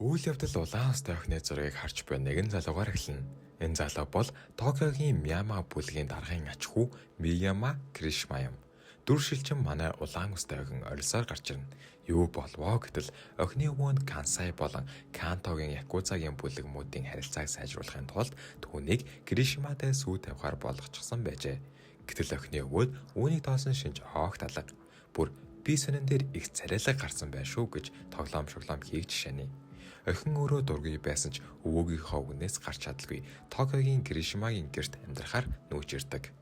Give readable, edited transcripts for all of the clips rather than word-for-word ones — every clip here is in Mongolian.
Үйл явдал улаан устай охины зургийг харж буй нэгэн залуугаар эхэлнэ. Энэ залуу бол Токиогийн Мияма бүлгийн даргын ач хүү Мияма Кришма юм. Дүр шилжин манай улаан устай охин орилсоор гарч ирнэ. Юу болвоо гэтэл охины өвөөнд Кансай болон Кантогийн Якузагийн бүлэг мүүдийн харилцааг сайжруулахын тулд түүнийг Кришматай сүү тавихаар болгочихсон байжээ. Гэтэл охины өвөөд үүнийг тоосон шинж огт алга. Бүр би сонин дээр их царайлаг гарсан байх шүү гэж тоглоом шоглоом хийгч шани. Охин өөрөө дургүй байсан ч өвөөгийнхөө үгнээс гарч чадалгүй Токиогийн Кришмагийн гэрт амьдрахаар нүүж ирдэг.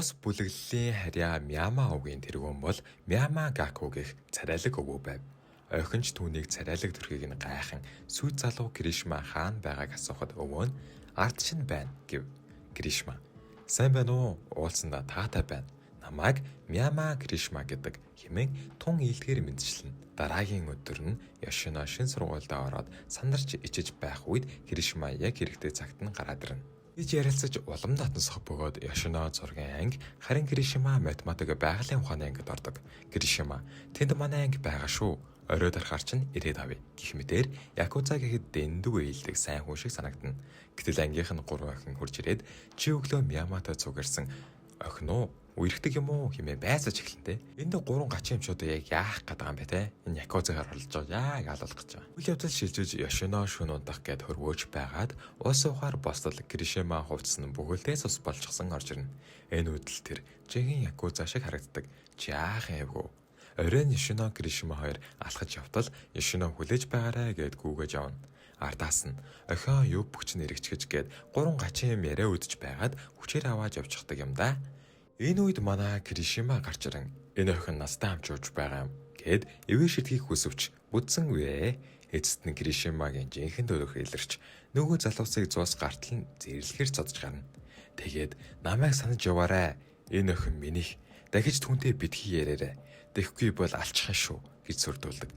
Тус бүлэглэлийн харьяа Мьяма овгийн тэргүүн бол Мьяма Гаку гэх царайлаг өвөө байв. Охин ч түүнийг царайлаг төрхийг нь гайхан сүйт залуу Кришма хаана байгааг асуухад өвөө нь ард чинь байна гэв. Кришма сайн байна уу? Уулсандаа таатай байна. Намайг Мьяма Кришма гэдэг хэмээн тун ийлдгээр мэдчилнэ. Дараагийн өдөр нь Яшино шин сургуульдаа ороод сандарч ичиж байх үед Кришма яг хэрэгтэй цагт нь гараад ирнэ. Гэж ярилцаж улам татансах бөгөөд Яшино зургийн анги харин Кришма математик байгалийн ухааны ангид ордог. Кришма тэнд манай анги байгаа шүү. Орой дарахаар чинь ирээд авъя. Гэх мэтээр Якуза гэхэд дэндүү ээлдэг сайн хүн шиг санагдана. Гэтэл ангийнх нь гурван охин хурж ирээд чи өглөө Мьяматай цуг ирсэн охин уу? Үерхдэг юм уу хэмээн байцааж эхэлнэ те. Энд гурван гачин юмчууд яг яах гээд байгаа юм бэ те. Энэ Якузагаар оролж байгаа яг алуулах гэж байгаа. Үйл явдал шилжиж Яшино шүн унтах гээд хөрвөөж байгаад ус уухаар босдол Кришема хувцас нь бүхэлдээ цус болчихсон орж ирнэ. Энэ үдэл тэр жинхэнэ Якуза шиг харагддаг. Чи яах юм бэ? Оройн Яшино Кришма хоёр алхаж явтал Яшино хүлээж байгаарэ гэд гүгэж явна. Ардаас нь охин юу бүхч нь эргэчгэж гээд гурван гачин юм яриа үдэж байгаад хүчээр аваад явчихдаг юм да. Энэ үед манай Кришма гарч ирэн энэ охин настай хамч ууж байгаа юм гэд эвээ шидхийг хүсвч бүдсэнгүй. Эцэст нь Кришмагийн жинхэнэ төрөх илэрч нөгөө залуусыг зуус гартал нь зэрлэхэр цодж гарна. Тэгээд намайг санаж яваарай. Энэ охин минийх. Дахиж түүнтэй битгий яриарай. Тэхгүй бол алчихсан шүү гэж сүрдүүлдэг.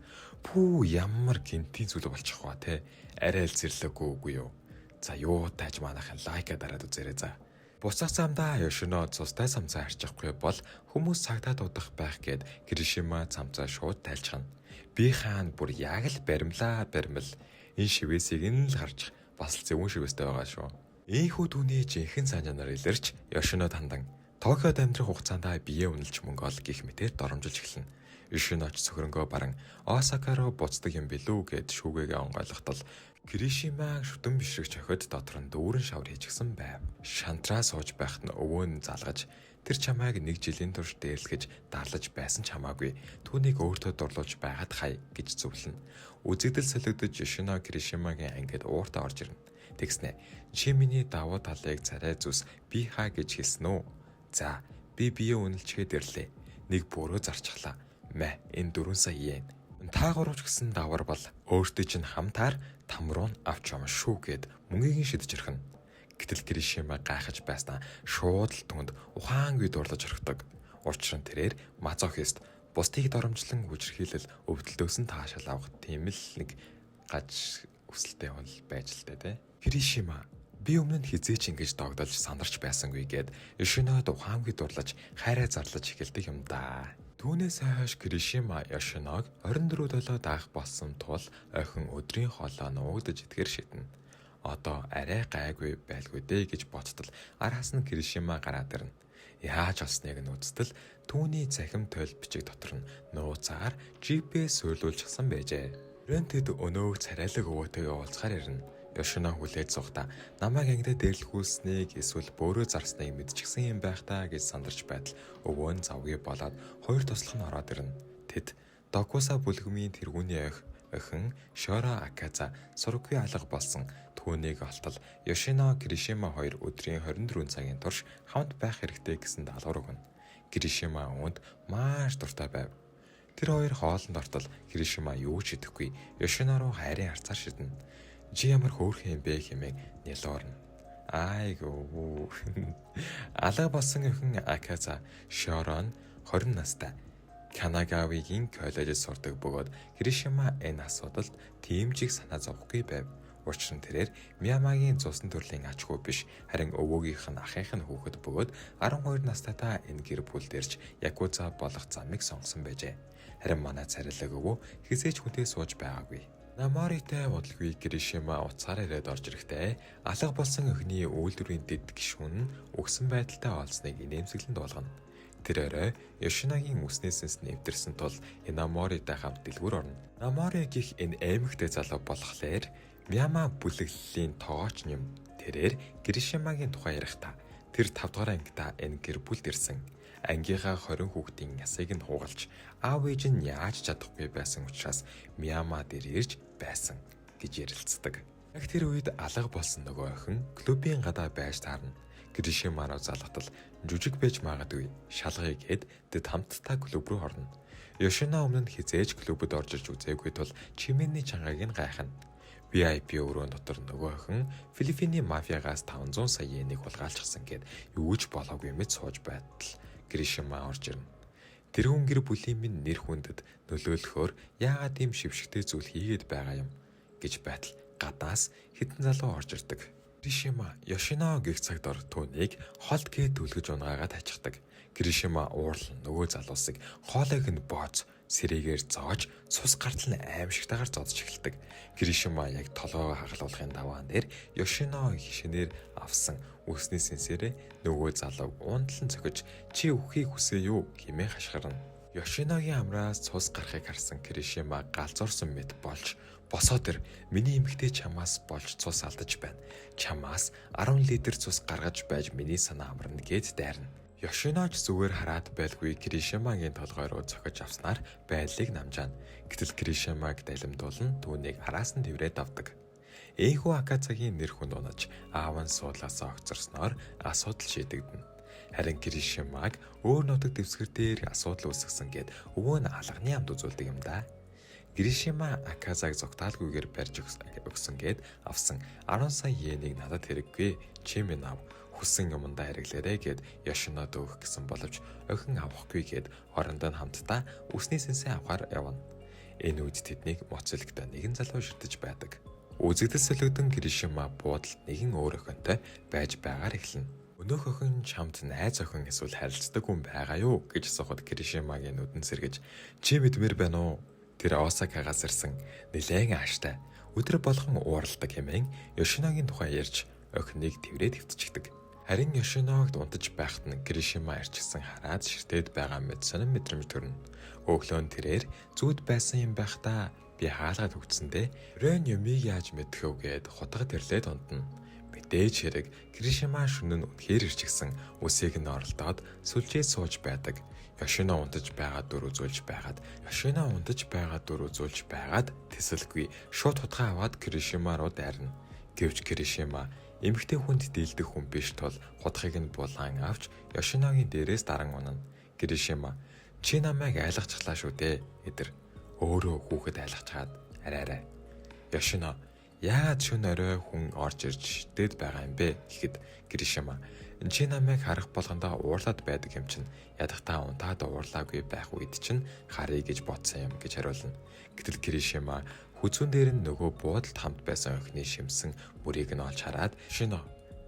Пүү ямар гинтийн зүйл болчих ва те. Арай л зэрлэггүй үгүй юу. За юу тааж манайхан лайка дараад үзээрэй за. Буцах замдаа Яшино цустай самцаа харчихгүй бол хүмүүс цагтаа дуудах байх гэд Кришима самцаа шууд тайлчихна. Би хаан бүр яг л баримлаа баримл. Энэ шивээсийг нь л харж бас л зөвүүн шивээстэй байгаа шүү. Ийхүү түүний жинхэнэ сайн чанар илэрч Яшинод хандан Токиод амьдрах хугацаанд биеэ үнэлж мөнгө ол гих мэтээр доромжилж эхэлнэ. Яшиноч цөхрөнгөө баран Осака руу буцдаг юм билүү гэд шүүгээгээ онгойлготол Кришима шүтэн бишрэгч охид дотор нь дүүрэн шавар хийчихсэн байв. Шантраа сууж байхад нь өвөө нь залгаж тэр чамайг нэг жилийн турш дээрлэж дарлаж байсан ч хамаагүй түүнийг өөртөө дурлуулж байгаад хай гэж зөвлөнө. Үзэгдэл солигдож Яшино Кришимагийн ангид ууртаа орж ирнэ. Тэгснэ чи миний давуу талыг царай зүс би хаа гэж хэлсэн үү? За би биеэ үнэлчгээд ирлээ. Нэг бүрөө зарчглаа. Мэ энэ 4 сая йен. Та гурав ч гэсэн давар бол өөртөө чинь хамтаар там руу нь авч явна шүү гэд мөнгийг нь шидэж орхино. Гэтэл Кришима гайхаж байснаа шууд л түнд ухаангүй дурлаж орхидог. Учир нь тэрээр мазохист бусдыг доромжлон хүчирхийлэл өвдөлтөөс нь таашаал авах тийм л нэг гаж хүсэлтэй хүн л байж л дээ. Кришима би өмнө нь хэзээ ч ингэж догдолж сандарч байсангүй гэд Яшинод ухаангүй дурлаж хайраа зарлаж эхэлдэг юм да. Түүнээс хойш Кришима Яшиног 24/7 даах болсон тул охин өдрийн хоолоо нуугдаж идэхээр шидэнэ. Одоо арай гайгүй байлгүй дээ гэж бодтол араас нь Кришима гараад ирнэ. Яаж олсныг нь үзтэл түүний цахим тойл бичиг дотор нь нууцаар GPS суйрлуулчихсан байжээ. Оройн тэд өнөөх царайлаг өвөөтэйгээ уулзахаар ирнэ. Яшино хүлээж суухдаа намайг ангидаа дээрлэхүүлснийг эсвэл бөөрөө зарсныг мэдчихсэн юм байх таа гэж сандарч байтал өвөө нь завгүй болоод хоёр туслах нь ороод ирнэ. Тэд Докуса бүлгмийн тэргүүний охин Шора Аказа сурггүй алга болсон түүнийг олтол Яшино Кришима хоёр өдрийн 24 цагийн турш хамт байх хэрэгтэй гэсэн даалгавар өгнө. Кришима үүнд маш дуртай байв. Тэр хоёр хоолнд ортол Кришима юу ч идэхгүй Яшино руу хайрын харцаар шидэнэ. Чи ямар хөөрхөн юм бэ хэмээн нялуурна. Айгуу. Алга болсон охин Аказа Шорон 20 настай. Канагавагийн коллежид сурдаг бөгөөд Киришима энэ асуудалд тийм ч их санаа зовхгүй байв. Учир нь тэрээр Миямагийн цусан төрлийн ач хүү биш, харин өвөөгийнх нь ахынх нь хүүхэд бөгөөд 12 настайдаа энэ гэр бүл дэрч якуза болох замыг сонгосон байжээ. Харин манай царайлаг өвөө хэзээ ч хүнтэй сууж байгаагүй. Наморитай удалгүй Киришима утсаар ирээд орж ирэхдээ алга болсон охины үйлдвэрийн дэд гишүүн нь үхсэн байдалтай олсныг инээмсэглэн дуулгана. Тэр орой Йошиногийн үсний сүнс нэвтэрсэн тул Инаморитай хамт дэлгүүр орно. Намори гэх энэ аймагтай залуу болохоор Мьяма бүлэглэлийн тогооч юм. Тэрээр Киришимагийн тухай ярихдаа тэр 5 дугаар ангидаа энэ гэр бүлд ирсэн. Ангийнхаа 20 хүүхдийн ясыг нь хугалж аав ээж нь яаж чадахгүй байсан учраас Мьяма дээр ирж байсан гэж ярилцдаг. Яг тэр үед алга болсон нөгөө охин клубын гадаа байж таарна. Киришима руу залгатал жүжиг байж магадгүй шалгая гээд тэд хамтдаа клуб руу орно. Йошино өмнө нь хэзээ ч клубд орж ирж үзээгүй тул чимээний чангааг нь гайхна. VIP өрөөн дотор нөгөө охин Филиппиний мафиагаас 500 сая йенийг хулгайлчихсан гээд юу ч болоогүй мэт сууж байтал Киришима орж ирнэ. Тэрхүүн гэр бүлийн минь нэр хүндэд нөлөөлөхөөр яагаад ийм шившигтэй зүйл хийгээд байгаа юм гэж байтал гадаас хэдэн залуу орж ирдэг. Киришима Йошино гэх цаг дор түүнийг холд гээд түлхэж унгаагаад хачигдаг. Киришима уурлан нөгөө залуусыг хоолойг нь бооз сэрээгээр зоож цус гартал нь аимшигтайгаар зодож эхэлдэг. Киришима яг толгойгоо хагалуулахын даваан дээр Йошино шинээр авсан үсний сэнсээрээ нөгөө залууг ундлан цохиж чи үххийг хүсээ юу хэмээн хашгирна. Йошиногийн амраас цус гарахыг харсан Киришима галзуурсан мэт болж босоод ир, миний эмэгтэй чамаас болж цус алдаж байна. Чамаас 10 литр цус гаргаж байж миний санаа амарна гээд дайрна. Йошиноч зүгээр хараад байлгүй Киришимагийн толгой руу цохиж авснаар байдлыг намжаана. Гэтэл Киришимаг далимдуулан түүнийг араас нь тэврээд авдаг. Эйхүү Акацагийн нэр хүнд унаж аав нь суудлаасаа огцорсноор асуудал шийдэгдэнэ. Харин Киришимаг өөр нутаг дэвсгэр дээр асуудал үүсгэсэн гээд өвөө нь алганы амд үзүүлдэг юм да. Киришима Аказаг зугтаалгүйгээр барьж өгсөн гээд авсан 10 сая йенийг надад хэрэггүй, чи минь ав, хүссэн юмдаа хэрэглээрэй гээд Йошинод өгөх гэсэн боловч охин авахгүй гээд орондоо нь хамтдаа үсний сэнсээ авахар явна. Энэ үед тэднийг моцилогтой нэгэн залуу ширтэж байдаг. Үзэгдэл солигдон Киришима буудалд нэгэн өөр охинтой байж байгаар эхэлнэ. Өнөөх охин чамд найз охин эсвэл харилцдаг хүн байгаа юу гэж асуухад Киришимагийн нүдэн сэргэж чи мэдмээр байна уу? Тэр Осакагаас ирсэн нэлээн ааштай өдөр болгон ууралдаг хэмээн Йошиногийн тухай ярьж охиныг тэврээд хэвтчихдэг. Харин Йошиногт унтаж байхад нь Киришима ирчихсэн хараад ширтээд байгаа мэт сонин мэдрэмж төрнө. Өглөө нь тэрээр зүуд байсан юм байх та, би хаалгаад өгцөн дээ. Рен юмыг яаж мэдэх вэ гэд хутгад ирлээд унтна. Мэдээж хэрэг Киришима шөнө нь үнэхээр ирчихсэн үсийг нь оролдоод сүлжээ сууж байдаг. Йошино унтаж байгаа дүр үзүүлж байгаад Йошино унтаж байгаа дүр үзүүлж байгаад тэсэлгүй шууд хутгаа аваад Киришима руу дайрна. Гэвч Киришима эмэгтэй хүнд дийлдэх хүн биш тул хутгыг нь булаан авч Йошиногийн дээрээс даран унана. Киришима чи намайг айлгачихлаа шүү дээ эдэр. Өөрөө хүүхэд айлгачаад арай арай. Йошино яагаад шөнө орой хүн орж ирж шидэд байгаа юм бэ гэхэд Киришима чи намайг харах болгондоо уурлаад байдаг юм чинь ядахтаа унтаад уурлаагүй байх үед чинь харъя гэж бодсон юм гэж хариулна. Гэтэл Киришима хүзүүн дээр нь нөгөө буудалд хамт байсан охины шимсэн мөрийг нь олж хараад Шино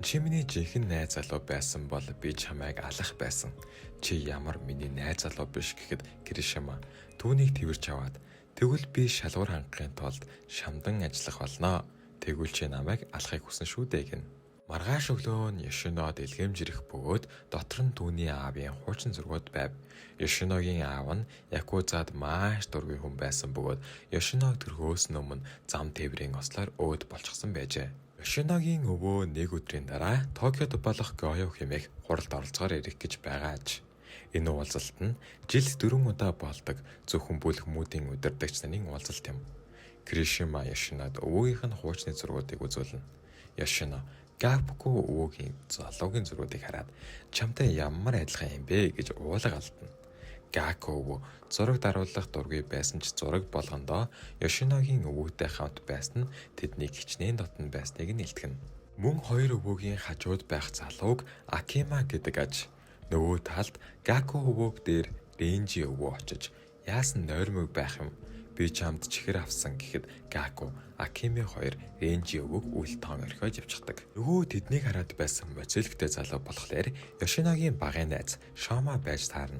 чи миний жинхэнэ найз залуу байсан бол би чамайг алах байсан. Чи ямар миний найз залуу биш гэхэд Киришима түүнийг тэрч аваад тэгвэл би шалгуур хангахын тулд шамдан ажиллах болно. Тэгвэл чи намайг алахыг хүсэн шүү дээ гэнэ. Маргааш өглөө нь Йошино дэлгэмж ирэх бөгөөд дотор нь түүний аавын хуучин зургууд байв. Йошиногийн аав нь якузад маш дургүй хүн байсан бөгөөд Йошиног төрхөөс өмнө зам тээврийн ослоор өөд болчихсон байжээ. Йошиногийн өвөө нэг өдрийн дараа Токиод болох Гойо хэмээх хуралд оролцоогоор ирэх гэж байгаа аж. Энэ уулзалт нь жилд 4 удаа болдог зөвхөн бүлэг мүүдийн удирдагч нарын уулзалт юм. Киришима Йошинод өвөөгийнх нь хуучны зургуудыг үзүүлнэ. Йошино Гапко өвөөгийн залуугийн зургуудыг хараад чамтай ямар адилхан юм бэ гэж уулга алдна. Гако өвөө зураг даруулах дургүй байсан ч зураг болгондоо Йошиногийн өвөөтэй хамт байсан нь тэднийг хичнээн дотно байсныг нь илтгэнэ. Мөн хоёр өвөөгийн хажууд байх залууг Акима гэдэг аж. Нөгөө талд Гаку өвөөг дээр Ренжи өвөө очиж яасан нойрмог байх юм? Би чамд чихэр авсан гэхэд Гаку, Акими хоёр Ренжи өвөөг үл тоон орхиод явчихдаг. Нөгөө тэднийг хараад байсан моцилктэй залуу болохоор Йошиногийн багын найз Шома байж таарна.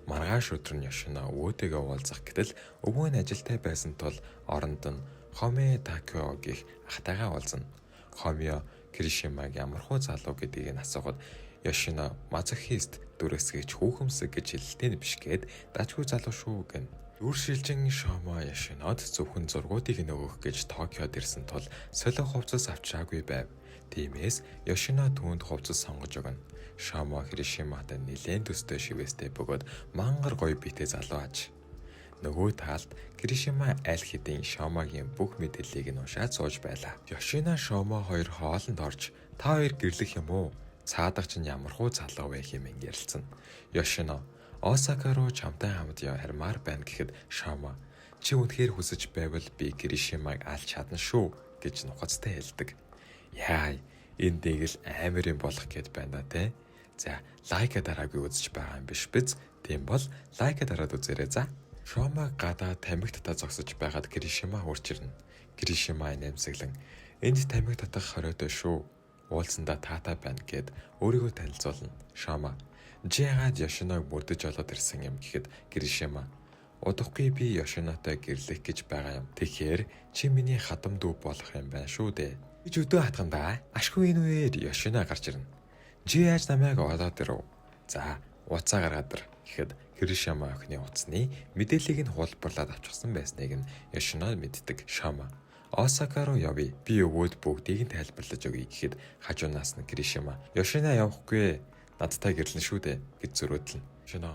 Маргааш өдөр нь Йошино өвөөтэйгээ уулзах гэтэл өвөө нь ажилтай байсан тул оронд нь Хоме Такео гэх ахтайгаа уулзна. Хомио Киришимаг ямархуу залуу гэдгийг нь асуухад Йошино мазохист дүрэсгийч хүүхэмсэг гэж хэлэлтэй нь биш гээд дажгүй залуу шүү гэнэ. Дүр шилжин Шомо Йошинод зөвхөн зургуудыг нь өгөх гэж Токиод ирсэн тул солин хувцас авчраагүй байв. Тиймээс Йошино түүнд хувцас сонгож өгнө. Шомо Киришиматай нэлээн төстэй шивээстэй бөгөөд мангар гоё биетэй залуу аж. Нөгөө талд Киришима аль хэдийн Шомогийн бүх мэдээллийг нь уншаад сууж байлаа. Йошино Шомо хоёр хоолнд орж та хоёр гэрлэх юм уу? Цаадах чинь ямархуу залуу вэ хэмээн ярилцсан. Йошино Осака руу чамтай хамт хармаар байна гэхэд Шомо чи үнэхээр хүсэж байвал би Киришимаг алж чадна шүү гэж нухацтай хэлдэг. Яа, энэ дэг л амар юм болох гээд байна те. За, like дараагүй үзэж байгаа юм биш биз? Тийм бол like дараад үзээрэй за. Шома гадаа тамхи татаа зогсож байгаад Киришима хурж ирнэ. Киришима нэмсэглэн энд тамхи татах хориотой шүү. Уулзсандаа таатай байна гэд өөрийгөө танилцуулна. Шома чи яагаад Йошиног мөрдөж олоод ирсэн юм гэхэд Киришима удахгүй би Йошинотой гэрлэх гэж байгаа юм. Тэгэхээр чи миний хадам дүү болох юм байна шүү дээ. Гэж өдөө хатгандаа ашгүй энэ үеэр Йошино гарч ирнэ. Чи яаж намайг олоод ирэв? За, утсаа гаргаад ир гэхэд Киришима охины утасны мэдээллийг нь хуулбарлаад авчихсан байсныг нь Йошино мэддэг. Шома Осака руу явъя. Би өвөөд бүгдийг нь тайлбарлаж өгье гэхэд хажуунаас нь Киришима Йошино явахгүй надтай гэрлэн шүү дээ гэж зөрөөдлөн. Йошино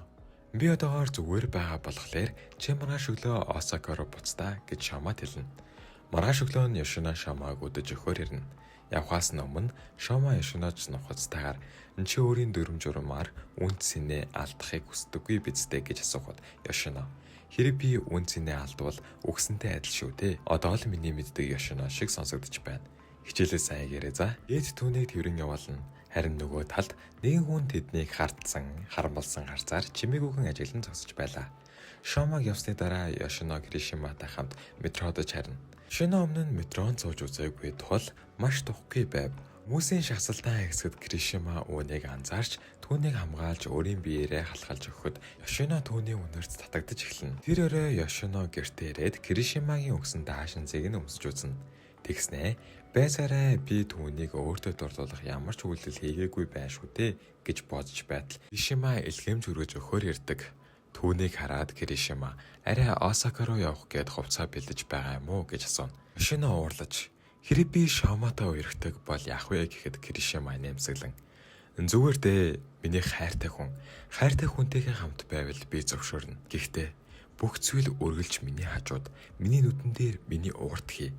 би одоогоор зүгээр байгаа болохоор чи маргааш өглөө Осака руу буцдаа гэж Шомад хэлнэ. Маргааш өглөө нь Йошино Шомаг үдэж өгөхөөр ирнэ. Явхаас нь өмнө Шома Йошиноч нухацтайгаар чи өөрийн дүрэм журмаар үнэ цэнээ алдахыг хүсдэггүй биз дээ гэж асуухад Йошино хэрэг би үнэ цэнээ алдвал үхсэнтэй адил шүү дээ. Одоо л миний мэддэг Йошино шиг сонсогдож байна. Хичээлээ сайн хийгээрэй за. Ээд түүнийг тэрэн явуулна. Харин нөгөө талд нэгэн хүн тэднийг хардсан, харамбалсан харцаар чимээгүйхэн ажиглан зогсож байлаа. Шомаг явсны дараа Йошино Киришиматай хамт метрод харна. Йошино өмнө нь метронд сууж үзээгүй тул маш тухгүй байв. Хүмүүсийн шахсалтай хэсгэд Киришима үүнийг анзаарч түүнийг хамгаалж өөрийн биеэрээ халахалж өгөхөд Йошино түүний үнэрт татагдаж эхэлнэ. Тэр өрөө Йошино гэртээ ирээд Киришимагийн өгсөн даашинзыг нь өмсөж үзнэ. Тэгснээ байсараа би түүнийг өөртөө дурлуулах ямар ч үйлдэл хийгээгүй байх шүү дээ гэж бодож байтал Киришима элгэмж өргөж өгөхөөр ирдэг. Түүнийг хараад Киришима арай Осака руу явах гээд хувцаа бэлдэж байгаа юм уу гэж асууна. Йошино уурлаж хэрэг би Шоматай үерхдэг бол яах вэ гэхэд Киришима нэмсэглэн зүгээр дээ миний хайртай хүн хайртай хүнтэйгээ хамт байвал би зөвшөөрнө. Гэхдээ бүх зүйл үргэлж миний хажууд миний нүдэн дээр миний уурт хий.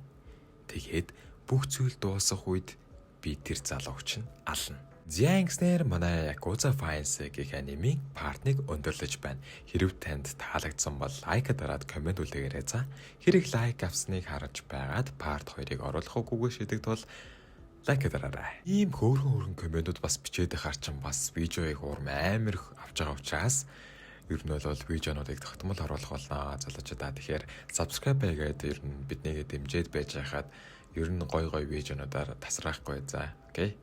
Тэгээд бүх зүйл дуусах үед би тэр залуугч нь ална. Зянгснэр манай Yakuza Fiance гэх анимын part 1 өндөрлөж байна. Хэрв танд таалагдсан бол like дараад comment үлдээгээрэй за. Хэрэг like авсныг харж байгаад part 2-ыг оруулах үгүйг шийдэг тул like дараарай. Ийм хөөрхөн хөөрхөн comment ууд бас бичээд байхаар чинь бас видеоыг урам амар их авч байгаа учраас ер нь бол видеонуудыг тогтмол оруулах болно залуучуудаа. Тэгэхээр subscribe хийгээд ер нь биднийгээ дэмжиж байж байхад ер нь гой гой видеонуудаар тасраахгүй за. Okay.